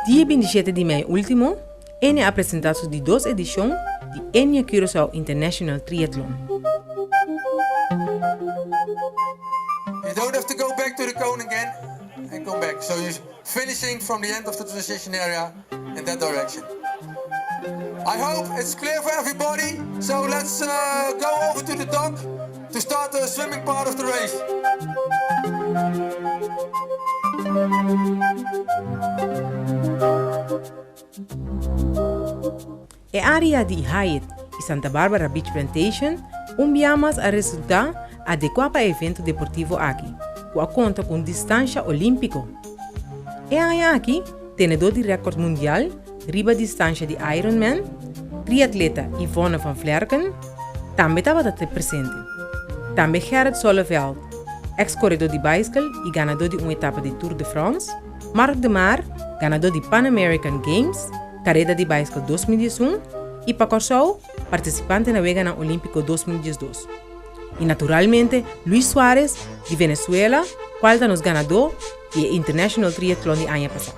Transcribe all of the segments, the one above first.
Dia 27 di mei último, Ennia a presentá su di dos edishon di Ennia Curaçao International Triathlon. You don't have to go back to the cone again and come back. So you're finishing from the end of the transition area in that direction. I hope it's clear for everybody. So let's uh, go over to the dock to start the swimming part of the race. E área di Hyatt i Santa Barbara Beach Plantation un bia mas a resultá adekuá pa e evento deportivo aki, ku a konta ku un distansha olímpiko. E aña aki, tenedó di rèkòrt mundial riba distansha di Ironman, triatleta Yvonne van Vlerken, tambe tabata te presente. Tambe Gerrit Solleveld, eks-koredó di baiskel i ganadó di un etapa di Tour de France, Mark de Maar, ganadó di Pan American Games, kareda di baiskel 2011, i pa Kòrsou, partisipante na Weganan Olímpiko 2012. I naturalmente Luis Suarez di Venezuela, kual ta nos ganadó di e International Triathlon di aña pasá.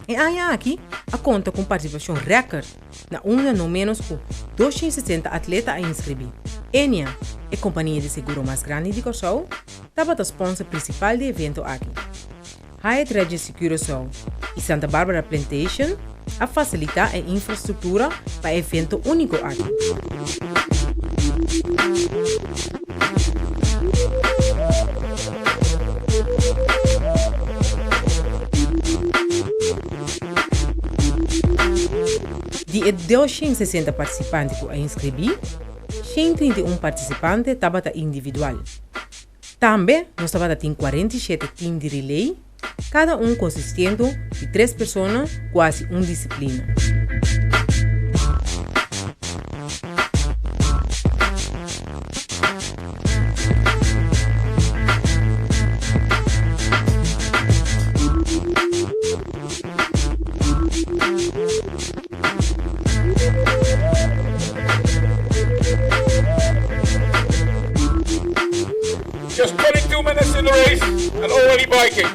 E aña aki a konta ku un partisipashon rèkòrt na unda no ménos ku 260 atleta a inskribí. Ennia, e kompania di seguro mas grandi di Kòrsou, tabata sponsor prinsipal di e evento aki. Hyatt Regency Curaçao i Santa Barbara Plantation a fasilitá e infrastruktura pa e evento úniko aki. Di e 260 partisipante ku a inskribí, 131 partisipante tabata individual. Tambe nos tabata tin 47 tim di relay, kada un konsistiendo di tres persona ku hasi un disiplina. Just 22 minutes in the race and already biking.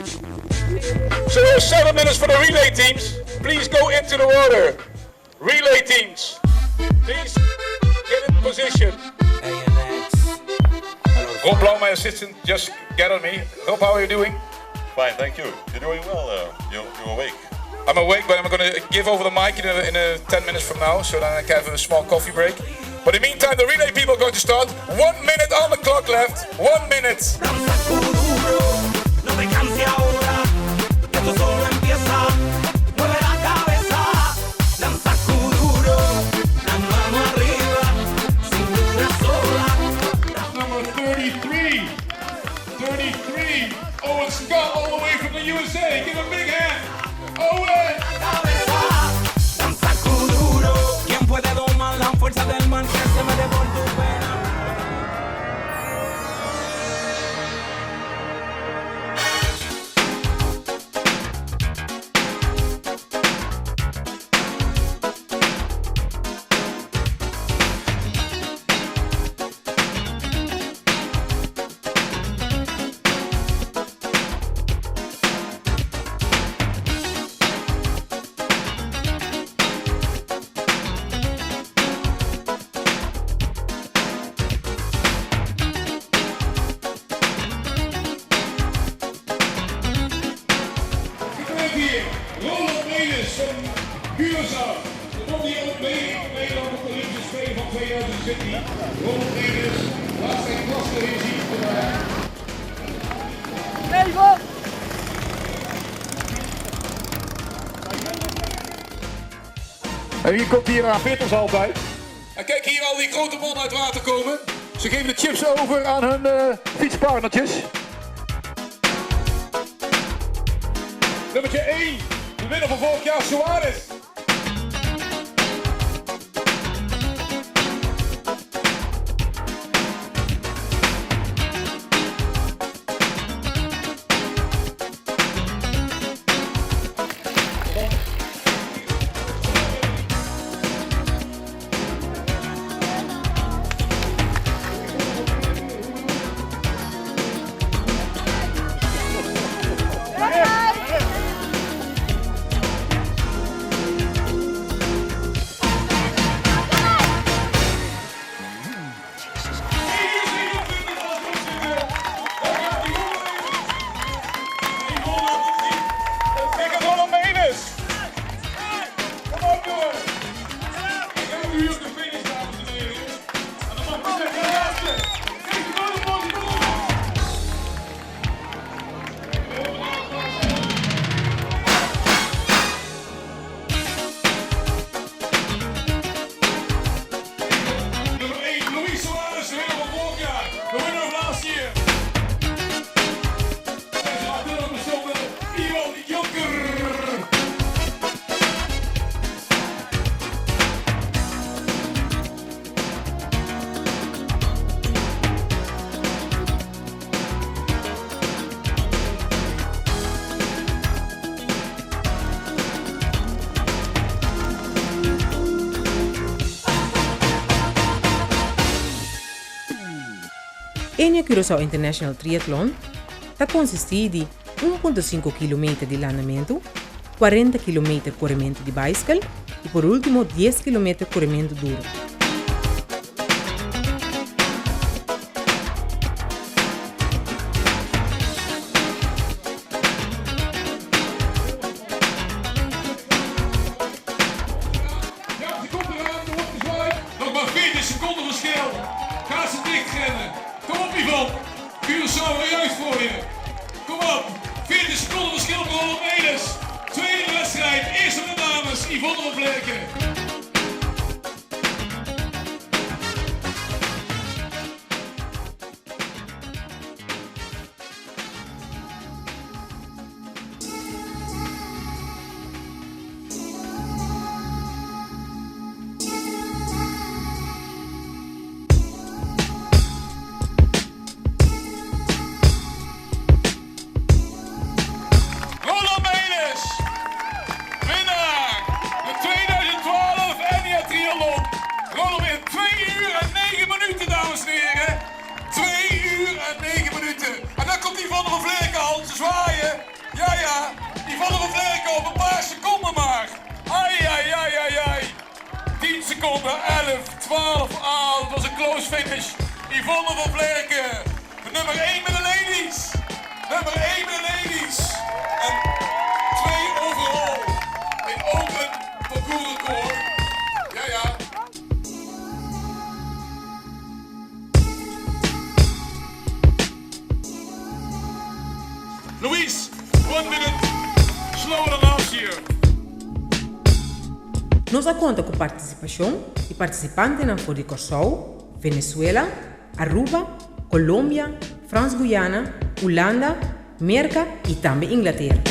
So we have 7 minutes for the relay teams. Please go into the water. Relay teams, please get in position. Rob Blauw, my assistant, just gathered me. Rob, how are you doing? Fine, thank you. You're doing well. You're awake. I'm awake, but I'm going to give over the mic in a 10 minutes from now, so then I can have a small coffee break. But in the meantime, the relay people are going to start. 1 minute on the clock left. 1 minute. No te canses ahora, que esto solo empieza. Mueve la cabeza, danza kuduro, la mano arriba, cintura sola. Number 33. 33. Owen Scott, all the way from the USA. Give a big hand. Owen! Cabeza, danza kuduro. ¿Quién puede domar la fuerza del mal que se mete por tu vena? Hier, Roland Melis van Curaçao. De man die ook mee in Nederland op de Olympische Spelen van 2020. Roland Melis laat zijn klasse weer zien vandaag. Even! En wie komt hier aan? Veert ons altijd. En kijk hier al die grote mannen uit water komen. Ze geven de chips over aan hun fietspartnertjes. Nummer 1, de winnaar van vorig jaar, Suarez. uur gefinished, dames en heren. En dan mag ik zeggen, de laatste. Geef de grote applaus, kom op. Nummer 1, Luis Suarez, de winnaar van vorig jaar. De winner of last year. Ivan Jonker. Ennia Curaçao International Triathlon ta konsistí di 1.5 kilometer di landamentu, 40 kilometer korementu di baiskel i por último 10 kilometer korementu duru. Ja, ze komt eraan, er wordt gezwaaid. Nog maar 40 seconden verschil. Ga ze dichtrennen. Kom op Yvonne. Curaçao juist voor je. Kom op. 40 seconden verschil op Roland Melis. Tweede wedstrijd. Eerste de dames. Yvonne van Vlerken. Roland Melis. Winnaar. De 2012 Ennia Triathlon. Roland in 2 uur en 9 minuten, dames en heren. 2 uur en 9 minuten. En dan komt Yvonne van Vlerken al te zwaaien. Ja. Yvonne van Vlerken op een paar seconden maar. Ai, ai, ai, ai, ai. 10 seconden, 11, 12, ah, dat was een close finish. Yvonne van Vlerken, de nummer 1 met de ladies. Nummer 1 met de ladies. En 2 overall in open parcoursrecord. Ja. Louise, 1 minute slower than last year. Nos a konta ku partisipashon di partisipantenan for di Kòrsou, Venezuela, Aruba, Colombia, Frans Guyana, Hulanda, Merka i tambe Inglatera.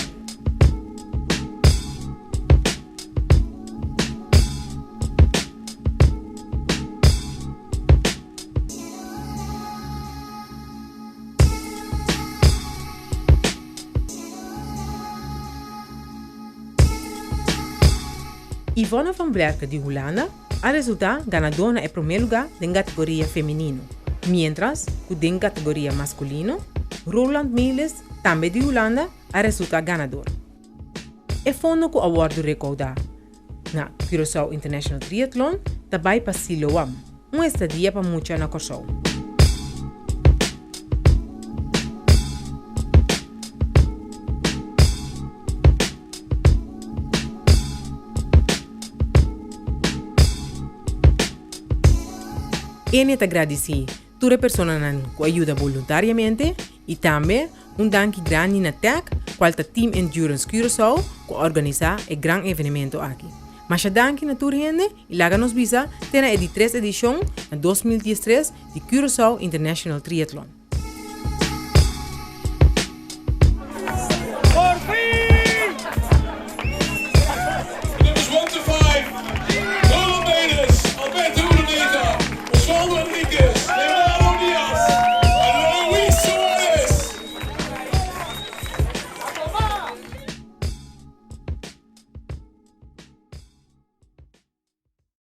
Yvonne van Vlerken di Hulanda a resultá ganadó na e promé lugá den kategoria femenino, miéntras ku den kategoria maskulino, Roland Melis, tambe di Hulanda, a resultá ganador. E fondo ku a wòrdu rekoudá na Curaçao International Triathlon ta bai pa Siloam, un estadia pa mucha na Kòrsou. Ennia ta gradisí tur e personanan ku a yuda boluntariamente i tambe un danki grandi na TEC, kual ta Team Endurance Curaçao, ku a organisá e gran evenemento aki. Masha danki na tur hende i laga nos bisa te na e di tres edishon na 2013 di Curaçao International Triathlon.